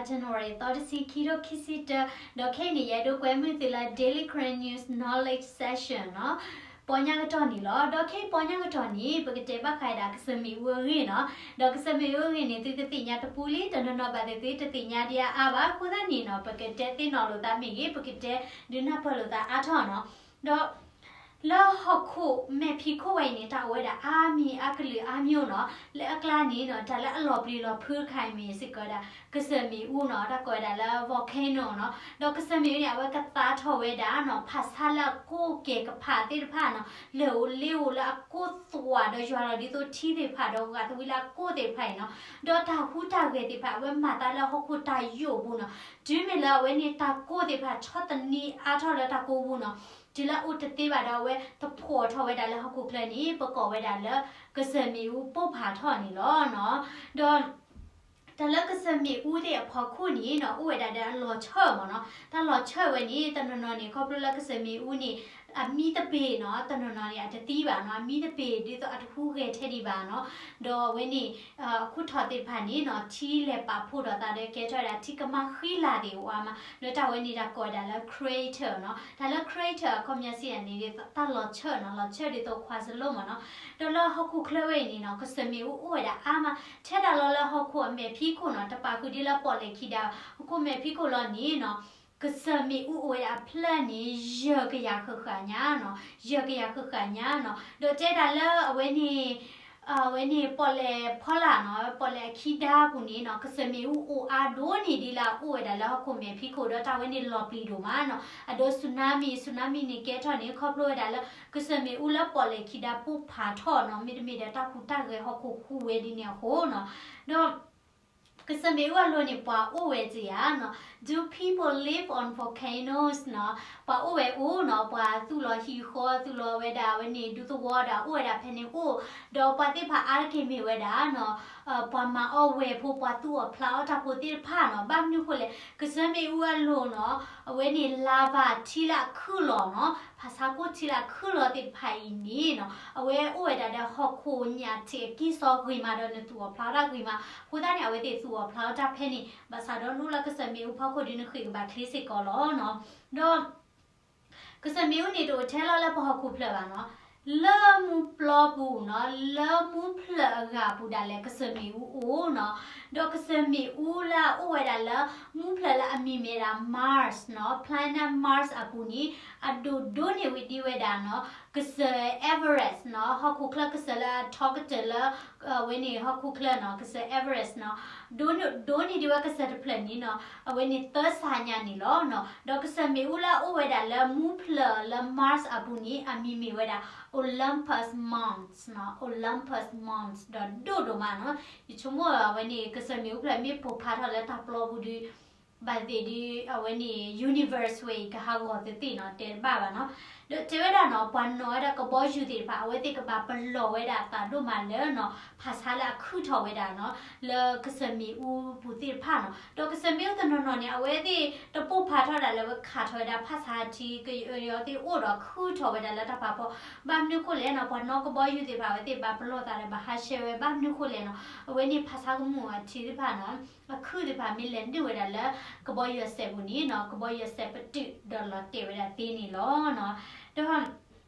January သီတဆံ ခံကထိခံဆံတၢ, ဒီးခဲအံၤန့ၣ် ယအဲၣ်ဒိးကွဲမုာ်သုလၢ Daily Karen News Knowledge Session နီၤ, ပီညါကတီၢ်န့ၣ်လီၤ. ဒီးခဲအံၤပီညါကတီၢ်န့ၣ် ပကတဲဘၣ်ဃးဒၣ်ကစၢၢ်မ့ၣ်အူအဂ့ၢ်နီၤ. ဒီးကစၢၢ်မ့ၣ်အူအဂ့ၢ်န့ၣ် သုတသ့ၣ်ညါတပူလံ, တနီၤနီၤဘၣ်သ့ၣ်သ့ၣ်တသ့ၣ်ညါဒံးအါအါဘၣ်. အဃိသတးန့ၣ်နီၤ ပကတဲသ့ၣ်နီၣ်လိာ်သးမ့ၢ်ဂ့ၤ, ပကတဲဒုးနၢ်ပၢၢ်လိာ်သးအါထီၣ်နီၤ. ဒီး လၢဟီၣ်ခိၣ်မဲာ်ဖံးခိၣ်ဝဲအံၤန့ၣ် တၢ်အိၣ်ဝဲဒၣ်အါမံၤအါကလုာ်အါမံၤနီၤ. လၢအကျါန့ၣ်နီၤ တၢ်လၢအလီၤပျံၤလီၤဖုးတခါအံၤမ့ၢ်စ့ၢ်ကီးဝဲဒၣ် ကစၢၢ်မ့ၣ်အူနီၤ, တၢ်ကိးဝဲဒၣ်လၢ volcano နီၤ. ဒီးကစၢၢ်မ့ၣ်အူန့ၣ် အဝဲကသါထီၣ်ဝဲဒၣ်နီၤ ဖၣ်ဆါလၢအကိၢ်ကဲၤကဖးသ့ၣ်တဖၣ်နီၤ, လၢၢ်ဧိၤလ့ဧိၤလၢအကိၢ်သွးဒီးယွၤလီၤဒ်သိးထံသ့ၣ်တဖၣ် ဒီးဂာ်သဝံလၢအကိၢ်သ့ၣ်တဖၣ်အံၤနီၤ. ဒီးတၢ်ဟူးတၢ်ဂဲၤသ့ၣ်တဖၣ် အဝဲမၤသးလၢဟီၣ်ခိၣ်တၢ်ယိာ်အပူၤနီၤ. တုၤမ့ၢ်လၢအဝဲန့ၣ်တၢ်ကိၢ်သ့ၣ်တဖၣ် ဆီၣ်သနံးအါထီၣ်လၢတၢ်ကိၢ်ပူၤနီၤ, တုၤလၢအအိၣ်တသ့ဘၣ်ဒီး အဝဲသဖှီၣ်ထီၣ်ဝဲဒၣ်လၢဟီၣ်ခိၣ်ချၢန့ၣ် ပကိးဝဲဒၣ်လၢ ကစၢၢ်မ့ၣ်အူပိၢ်ဖးထီၣ်န့ၣ်လီၤနီၤ. ဒီး တၢ်လၢကစၢၢ်မ့ၣ်အူသ့ၣ်အဖီခိၣ်န့ၣ်နီၤ အိၣ်ဝဲဒၣ်ဒီးအလီၤဆၢၣ်မ့ၢ်နီၤ. တၢ်လီၤဆၢၣ်ဝဲန့ၣ် တနီၤနီၤန့ၣ် ခီဖျိလၢကစၢၢ်မ့ၣ်အူန့ၣ် အမံတပ့ၤနီၤ, တနီၤနီၤန့ၣ် အတသံဘၣ်နီၤ, အမံတပ့ၤ ဒ်သိးအတဟူးဂဲၤထဲဒံးဘၣ်နီၤ. ဒီးအဝဲန့ၣ် အခိၣ်ထီၣ်သ့ၣ်တဖၣ်န့ၣ်နီၤ ထံလဲၤပာ်ဖှိၣ်ထီၣ်သးဒီးကဲထီၣ်ဝဲဒၣ်ထံကမါဃံလၤသ့ၣ်အိၣ်အါမး, ဒီးတၢ်ဝဲန့ၣ်တၢ်ကိးဝဲဒၣ်လၢ crater နီၤ. တၢ်လၢ crater အခီပညီစံးယၤန့ၣ် ဒ်သိးတၢ်လီၤဆၢၣ်နီၤ, လီၤဆၢၣ်ဒ်သိးခွါစလိမ့ၢ်နီၤ. ဒီးလၢဟီၣ်ခိၣ်ချၢဝဲအံၤန့ၣ်နီၤ ကစၢၢ်မ့ၣ်အူအိၣ်ဝဲဒၣ်အါမး, ထဲဒၣ်လီၤလၢဟီၣ်ခိၣ်အမဲာ်ဖံးခိၣ်နီၤ, တပာ်ဃုာ်ဒ်လၢပီၣ်လဲၣ်ခံဒါ ဟီၣ်ခိၣ်မဲာ်ဖံးခိၣ်လီၤန့ၣ်နီၤ ကစၢၢ်မ့ၣ်အူအိၣ်ဝဲဒၣ်အဖျၢၣ်န့ၣ် ယဲၢ်ကယၤဃၣ်ဃၣ်ညါနီၤ, ယဲၢ်ကယၤဃၣ်ဃၣ်ညါနီၤ. ဒီးတဲဒၣ်လၢအဝဲန့ၣ် အဝဲန့ၣ်ပီၣ်လဲၣ်ဖီလာ်နီၤ, ပီၣ်လဲၣ်အခံဒါပူၤန့ၣ်နီၤ ကစၢၢ်မ့ၣ်အူအိၣ်အါဒိၣ်န့ၢ်ဒ်လၢအအိၣ်ဝဲဒၣ်လၢဟီၣ်ခိၣ်မဲာ်ဖံးခိၣ် ဒီးတၢ်ဝဲန့ၣ်လီၤပျံၤဒိၣ်မးနီၤ. အဒိ tsunami, tsunami န့ၣ်ကဲထီၣ်န့ၣ် ခီဖျိဝဲဒၣ်လၢ ကစၢၢ်မ့ၣ်အူလၢပီၣ်လဲၣ်ခံဒါပိၢ်ဖးထီၣ်နီၤ, မ့တမ့ၢ်ဒီးတၢ်ဟူးတၢ်ဂဲၤဟီၣ်ခိၣ်ဟူးဝဲဒ်န့ၣ်အဃိနီၤ. ဒီး ကစၢၢ်မ့ၣ်အူအလိၤန့ၣ် ပှၤအိၣ်ဝဲတ့ၢ်ဧါနီၤ. Do people live on volcanoes နီၤ, ပှၤအိၣ်ဝဲအိၣ်နီၤ, ပှၤသူၣ်လီၤဟံၣ်ဃီ သူၣ်လီၤဝဲဒၣ်ဝဲန့ၣ် ဒူသဝီဒီးအိၣ်ဝဲဒၣ်ဖဲန့ၣ်အိၣ်, ဒီးပှၤသ့ၣ်တဖၣ်အါတက့ၢ်မ့ၢ်ဝဲဒၣ်နီၤ ပှၤမၤအီၣ်ဝဲၢ်ဖိ ပှၤသူၣ်အီၣ်ဖျးအီၣ်တၢ်ဖိသ့ၣ်တဖၣ်နီၤ. ဘၣ်မနုၤဃိလဲၣ်, ကစၢၢ်မ့ၣ်အူအလိၤနီၤ အဝဲန့ၣ် lava ထံလၢအခုၣ်လီၤနီၤ, ဖၣ်ဆါကိၢ်ထံလၢအခုၣ်လီၤသ့ၣ်တဖၣ်အံၤန့ၣ်နီၤ အဝဲအိၣ်ဝဲဒၣ်ဒီးဟီၣ်ခိၣ်ညၣ်ထံးအကံၢ်စီဂ့ၤမးဒီးနသူၣ်အီၣ်ဖျးအီၣ်တၢ်ဂ့ၤမး, အဃိသတးန့ၣ် အဝဲသ့ၣ်သူၣ်အီၣ်ဖျးအီၣ်တၢ်ဖဲန့ၣ် ဘၣ်ဆၣ်ဒီးဒိၣ်လၢကစၢၢ်မ့ၣ်အူဖီခိၣ်ဒုးနဃ့ၢ်ကဘၣ်ချ့စ့ၢ်ကီးလီၤနီၤ. ဒီး ကစၢၢ်မ့ၣ်အူန့ၣ်တအိၣ်ထဲလီၤလၢပဟီၣ်ခိၣ်ဖျၢၣ်ဘၣ်နီၤ, လၢမူပျီပူၤနီၤ, လၢမူဖျၢၣ်အဂၤအပူၤဒၣ်လဲာ် ကစၢၢ်မ့ၣ်အူအိၣ်နီၤ. ဒီးကစၢၢ်မ့ၣ်အူလၢအအိၣ်ဝဲဒၣ်လၢ မူဖျၢၣ်လၢအမံၤမ့ၢ်ဒၣ် Mars နီၤ, planet Mars အပူၤန့ၣ် အဒိၣ်ဒိၣ်န့ၢ်ဝဲဒံးဝဲဒၣ်နီၤ ကစၢၢ် Everest နီၤ, ဟီၣ်ခိၣ်ချၢကစၢၢ်လၢအထီကတၢၢ်လၢ အဝဲန့ၣ်ဟီၣ်ခိၣ်ချၢနီၤ, ကစၢၢ် Everest နီၤ, ဒိၣ်ဒိၣ်န့ၢ်ဒံးဝဲကစၢၢ်တဖျၢၣ်န့ၣ်နီၤ, အဝဲန့ၣ်သၢစးညါန့ၣ်လီၤနီၤ. ဒီးကစၢၢ်မ့ၣ်အူလၢအအိၣ်ဝဲဒၣ်လၢမူဖျၢၣ်လၢ Mars အပူၤန့ၣ် အမံၤမ့ၢ်ဝဲဒၣ် Olympus Mons နီၤ, Olympus Mons ဒီးဒိၣ်ဒိၣ်မးနီၤ. ယဆိကမိၣ်အဝဲန့ၣ် ကစၢၢ်မ့ၣ်အူဖျၢၣ်မ့ၢ်ပိၢ်ဖးထီၣ်လၢတၢ်ပျီပူၤဒုး ဘၣ်သ့ၣ်ဒုး အဝဲန့ၣ် universe ဝဲအံၤ ကဟးဂီၤသ့သ့ၣ်နီၤ, တဲတဘၣ်ဘၣ်နီၤ. ဒီးတဲဝဲဒၣ်နီၤ ပှၤနီၣ်ဝဲဒၣ်ကဘီယူၤသ့ၣ်တဖၣ် အဝဲသ့ၣ်ကဘၣ်ပလီၢ်ဝဲဒၣ်သးဒိၣ်မးလၢနီၤ ဖၣ်ဆါလၢအခုၣ်ထီၣ်ဝဲဒၣ်နီၤ လၢကစၢၢ်မ့ၣ်အူပူၤသ့ၣ်တဖၣ်နီၤ. ဒီးကစၢၢ်မ့ၣ်အူတနီၤနီၤန့ၣ် အဝဲသ့ၣ်တပိၢ်ဖးထီၣ်ဒၣ်လၢအဝဲခးထီၣ်ဝဲဒၣ်ဖၣ်ဆါထံကယီသ့ၣ်အိၣ်ဒီးခုၣ်ထီၣ်ဝဲဒၣ်လၢတၢ်ဖးဖီ, ဘၣ်မနုၤဃိလဲၣ်နီၤ, ပှၤနီၣ်ကဘီယူၤသ့ၣ်တဖၣ် အဝဲသ့ၣ်ဘၣ်ပလီၢ်သးဒီးဘၣ်ဟးဆှဲးဝဲ ဘၣ်မနုၤဃိလဲၣ်နီၤ, အဝဲန့ၣ်ဖၣ်ဆါကမူၣ်အထံသ့ၣ်တဖၣ်နီၤ အခုၣ်သ့ၣ်တဖၣ်မ့ၢ်လဲၤနုာ်ဝဲဒၣ်လၢ ကဘီယူၤအစဲးပူၤန့ၣ်နီၤ, ကဘီယူၤအစဲးပတုာ်ဒီးလီၤတဲာ်ဝဲဒၣ်သ့န့ၣ်လီၤနီၤ.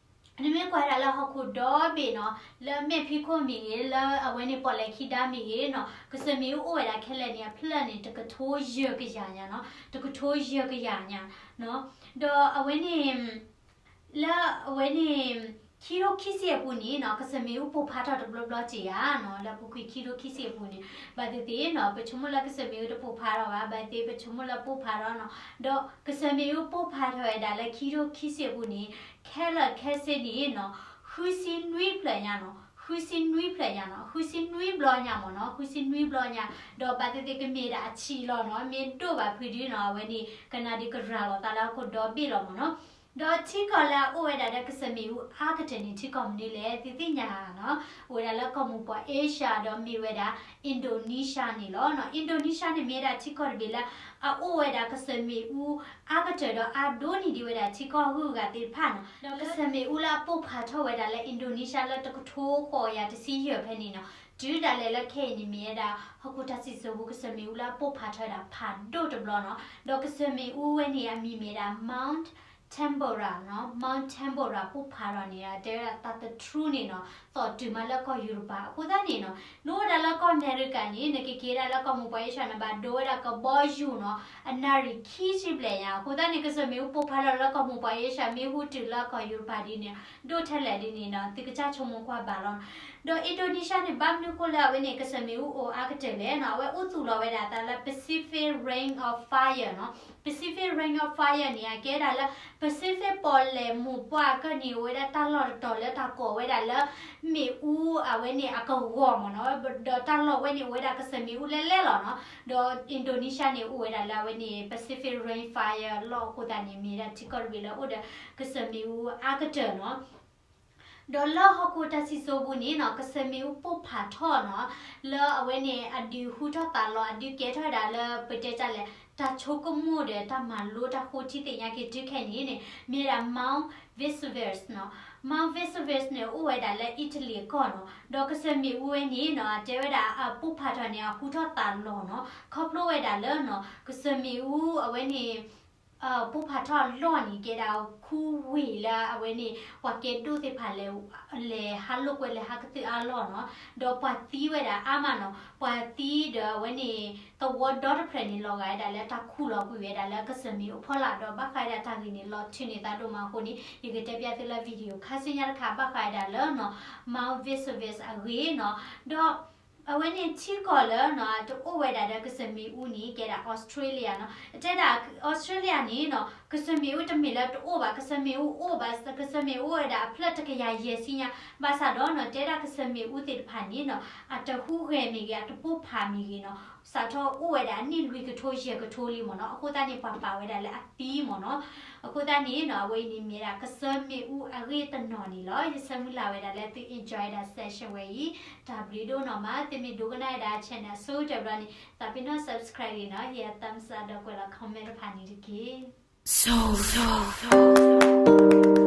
ဒီး နမ့ၢ်ကွၢ်ဒၣ်လၢဟီၣ်ခိၣ်ဒီဘ့ၣ်နီၤ, လၢမဲာ်ဖံးခိၣ်မ့ၢ်ဂ့ၤ, လၢအဝဲန့ၣ်ပီၣ်လဲၣ်ခံဒါမ့ၢ်ဂ့ၤနီၤ, ကစၢၢ်မ့ၣ်အူအိၣ်ဝဲဒၣ်ခဲလၢာ်န့ၣ် အဖျၢၣ်န့ၣ် တကထိယဲၢ်ကယၤညါနီၤ, တကထိယဲၢ်ကယၤညါနီၤ. ဒီးအဝဲန့ၣ် လၢအဝဲန့ၣ် ခံကထိခံဆံအပူၤန့ၣ်နီၤ, ကစၢၢ်မ့ၣ်အူပိၢ်ဖးထီၣ်တဘျီဘျီက့ၤဧါနီၤ, လၢအပူၤကွံာ်ခံကထိခံဆံအပူၤန့ၣ်, ဘၣ်သ့ၣ်သ့ၣ်နီၤ, ပဆိကမိၣ်လၢကစၢၢ်မ့ၣ်အူတပိၢ်ဖးထီၣ်ဘၣ်, ဘၣ်သ့ၣ်သ့ၣ်ပဆိကမိၣ်လၢပိၢ်ဖးထီၣ်နီၤ, ဒီးကစၢၢ်မ့ၣ်အူပိၢ်ဖးထီၣ်ဝဲဒၣ်လၢခံကထိခံဆံအပူၤန့ၣ်, ခဲလၢာ်ခဲဆ့န့ၣ်နီၤ, ဃုဆံနွံဖျၢၣ်ညါနီၤ, ဃုဆံနွံဖျၢၣ်ညါနီၤ, ဃုဆံနွံဘျီညါမ့ၢ်နီၤ, ဃုဆံနွံဘျီညါ, ဒီးဘၣ်သ့ၣ်သ့ၣ်ကမ့ၢ်ဒၣ်အဆံးလီၤနီၤ, မ့ၢ်ဒိၣ်ဘၣ်ဖုးဒုနီၤ, အဝဲန့ၣ် ကနၣ်ဒုးကရၤလီၤသးလၢဟီၣ်ခိၣ်ဒီဘ့ၣ်လီၤမ့ၢ်နီၤ. ဒီးထံကီၢ်လၢအအိၣ်ဝဲဒၣ်ဒီးကစၢၢ်မ့ၣ်အူအါကတၢၢ်န့ၣ် ထံကီၢ်မနုၤလဲၣ် သုသ့ၣ်ညါဧါနီၤ, အိၣ်ဝဲဒၣ်လၢကီၢ်မိၢ်ပှၢ်အ့ရှၢၣ် ဒီးမ့ၢ်ဝဲဒၣ် Indonesia န့ၣ်လီၤ. Indonesia န့ၣ်မ့ၢ်ဝဲဒၣ်ထံကီၢ်တဘ့ၣ်လၢ အအိၣ်ဝဲဒၣ်ကစၢၢ်မ့ၣ်အူအါကတၢၢ် ဒီးအါဒိၣ်န့ၢ်ဒံးဝဲဒၣ်ထံကီၢ်အဂုၤအဂၤသ့ၣ်တဖၣ်နီၤ. ဒီးကစၢၢ်မ့ၣ်အူလၢအပိၢ်ဖးထီၣ်ဝဲဒၣ်လၢ Indonesia လၢတကထိဃိးကယၤတဆံယဲၢ်ဖဲန့ၣ်နီၤ, တုၤဒၣ်လဲာ်လၢခဲအံၤန့ၣ်မ့ၢ်ဝဲဒၣ် ဟီၣ်ခိၣ်တၢ်စံၣ်စိၤပူၤ ကစၢၢ်မ့ၣ်အူလၢအပိၢ်ဖးထီၣ်ဝဲဒၣ်ဖးဒိၣ်တဘျီနီၤ. ဒီးကစၢၢ်မ့ၣ်အူဝဲန့ၣ်အမံၤမ့ၢ်ဝဲဒၣ် Mount Tambora နီၤ, Mount Tambora ပိၢ်ဖးထီၣ်န့ၣ် တဲဝဲဒၣ်တၢ်သထြူန့ၣ်နီၤ သီၣ်တုၤမးလၢကီၢ်ယူရပၤ. အဃိသတးန့ၣ်နီၤ နအိၣ်ဝဲဒၣ်လၢကီၢ်အမဲရကၤန့ၣ် နကက့ၤဒၣ်လၢကီၢ်မိၢ်ပှၢ်အ့ရှၢၣ် နဘၣ်ဒိဝဲဒၣ်ကဘီယူၤနီၤ အနၣ်ရံၣ်ခံဆံဘျဲၣ်ညါ. အဃိသတးန့ၣ် ကစၢၢ်မ့ၣ်အူပိၢ်ဖးထီၣ်လၢကီၢ်မိၢ်ပှၢ်အ့ရှၢၣ် မ့ၢ်ဟူးတုၤလၢကီၢ်ယူရပၤဒ်န့ၣ် ဒိၣ်ထဲလဲၣ်ဒ်န့ၣ်နီၤ သုကစၢ်ဆိကမိၣ်ကွၢ်ဘၣ်လီၤ. ဒီး Indonesia န့ၣ် ဘၣ်မနုၤဃိလၢအဝဲန့ၣ် ကစၢၢ်မ့ၣ်အူအိၣ်အါကတၢၢ်လဲၣ်နီၤ, အဝဲအိၣ်သူၣ်လီၤဝဲဒၣ်အသးလၢ Pacific Ring of Fire နီၤ. Pacific Ring of Fire န့ၣ် အကဲဒၣ်လၢ Pacific ပီၣ်လဲၣ်မိၢ်ပှၢ်ကၢၢ်န့ၣ် အိၣ်ဝဲဒၣ်တၢ်လီၢ်တတီၤလၢတၢ်ကိးဝဲဒၣ်လၢ မ့ၣ်အူအဝဲန့ၣ်အကဝီၤမ့ၢ်နီၤ, ဒီးတၢ်လီၢ်ဝဲန့ၣ်အိၣ်ဝဲဒၣ်ကစၢၢ်မ့ၣ်အူလဲလဲလီၤနီၤ. ဒီး Indonesia န့ၣ် အိၣ်ဝဲဒၣ်လၢအဝဲန့ၣ် Pacific Ring Fire လီၢ်အဃိသတးန့ၣ် မ့ၢ်ဒၣ်ထံကီၢ်တဘ့ၣ်လၢအိၣ်ဒီးကစၢၢ်မ့ၣ်အူအါကတၢၢ်နီၤ. ဒီးလၢဟီၣ်ခိၣ်တၢ်စံၣ်စိၤပူၤန့ၣ်နီၤ ကစၢၢ်မ့ၣ်အူပိၢ်ဖးထီၣ်နီၤ လၢအဝဲန့ၣ် အဒုးဟူထီၣ်သးလီၤ အဒုးကဲထီၣ်ဝဲဒၣ်လၢပတဲတၢ်လဲၣ် တၢ်ဆိကမိၣ်ဒီးတၢ်မၤလိတၢ်ဃိထံသ့ၣ်ညါက့ၤတုၤခဲအံၤန့ၣ် မ့ၢ်ဝဲဒၣ် Mount Vesuvius နီၤ. Mount Vesuvius န့ၣ် အိၣ်ဝဲဒၣ်လၢ Italy ကီၢ်နီၤ. ဒီးကစၢၢ်မ့ၣ်အူဝဲန့ၣ်နီၤ တဲဝဲဒၣ်အပိၢ်ဖးထီၣ်န့ၣ် အဟူထီၣ်သးလီၤနီၤ ခီဖျိဝဲဒၣ်လၢနီၤ ကစၢၢ်မ့ၣ်အူအဝဲန့ၣ် ပိၢ်ဖးထီၣ်အလီၢ်န့ၣ် ကဲဒၣ်ခူဝ့ၢ်လၢအဝဲန့ၣ် ပှၤကဲဒိၣ်သ့ၣ်တဖၣ်လဲၤ လဲၤဟးလိာ်ကွဲလဲၤဟးကသုၣ်အါလီၢ်နီၤ. ဒီးပှၤသံဝဲဒၣ်အါမးနီၤ. ပှၤသံဒီးအဝဲန့ၣ် သဝီဒီတဖျၢၣ်န့ၣ် လီၤဂာ်ဝဲဒၣ်လၢတၢ်ခူၣ်လီၤကွံာ်ဝဲဒၣ်လၢကစၢၢ်မ့ၣ်အူအဖီလာ် ဒီးဘၣ်ဃးဝဲဒၣ်တၢ်ဂ့ၢ်န့ၣ် လီၤထုးန့ၢ်သးဒိၣ်မးအဃိန့ၣ် ယကတဲပျၢ်သုလၢ video ခါဆူညါတခါ ဘၣ်ဃးဝဲဒၣ်လၢနီၤ Mount Vesuvius အဂ့ၢ်နီၤ. ဒီး အဝဲန့ၣ်ထံကီၢ်လၢနီၤ တအိၣ်ဝဲဒၣ်ဒီးကစၢၢ်မ့ၣ်အူန့ၣ် ကဲဒၣ် Australia နီၤ. တဲဒၣ် Australia န့ၣ်နီၤ ကစၢၢ်မ့ၣ်အူတမ့ၢ်လၢတအိၣ်ဘၣ်, ကစၢၢ်မ့ၣ်အူအိၣ်ဘၣ်, ကစၢၢ်မ့ၣ်အူအိၣ်ဝဲဒၣ်အဖျၢၣ်တကယၤယဲၢ်ဆံညါ, ဘၣ်ဆၣ်ဒီးနီၤ တဲဒၣ်ကစၢၢ်မ့ၣ်အူသ့ၣ်တဖၣ်န့ၣ်နီၤ အတဟူးဂဲၤမ့ၢ်ဂ့ၤ အတပိၢ်ဖးမ့ၢ်ဂ့ၤနီၤ စးထီၣ်အိၣ်ဝဲဒၣ်အနံၣ်လွံၢ်ကထိယဲၢ်ကထိလံမ့ၢ်နီၤ. အဃိသတးန့ၣ် ပှၤပာ်ဝဲဒၣ်လၢအသံမ့ၢ်နီၤ. အဃိသတးန့ၣ်နီၤ အဝဲအံၤန့ၣ်မ့ၢ်ဒၣ်ကစၢၢ်မ့ၣ်အူအဂ့ၢ်တနီၤန့ၣ်လီၤ. ယဆၢမုၢ်လၢ်ဝဲဒၣ်လၢသု enjoy ဒၣ် session ဝဲအံၤ တၢ်ဘျုးဒိၣ်နီၢ်မး. သုမ့ၢ်ဒိကနၣ်ဝဲဒၣ် channel အဆိကတၢၢ်ဘျီန့ၣ် သးပ့ၤနီၣ် subscribe ဂ့ၤနီၤ, ဟ့ၣ် thumbs up ဒီးကွဲးလီၤ comment တဖၣ်န့ၣ်တက့ၢ်.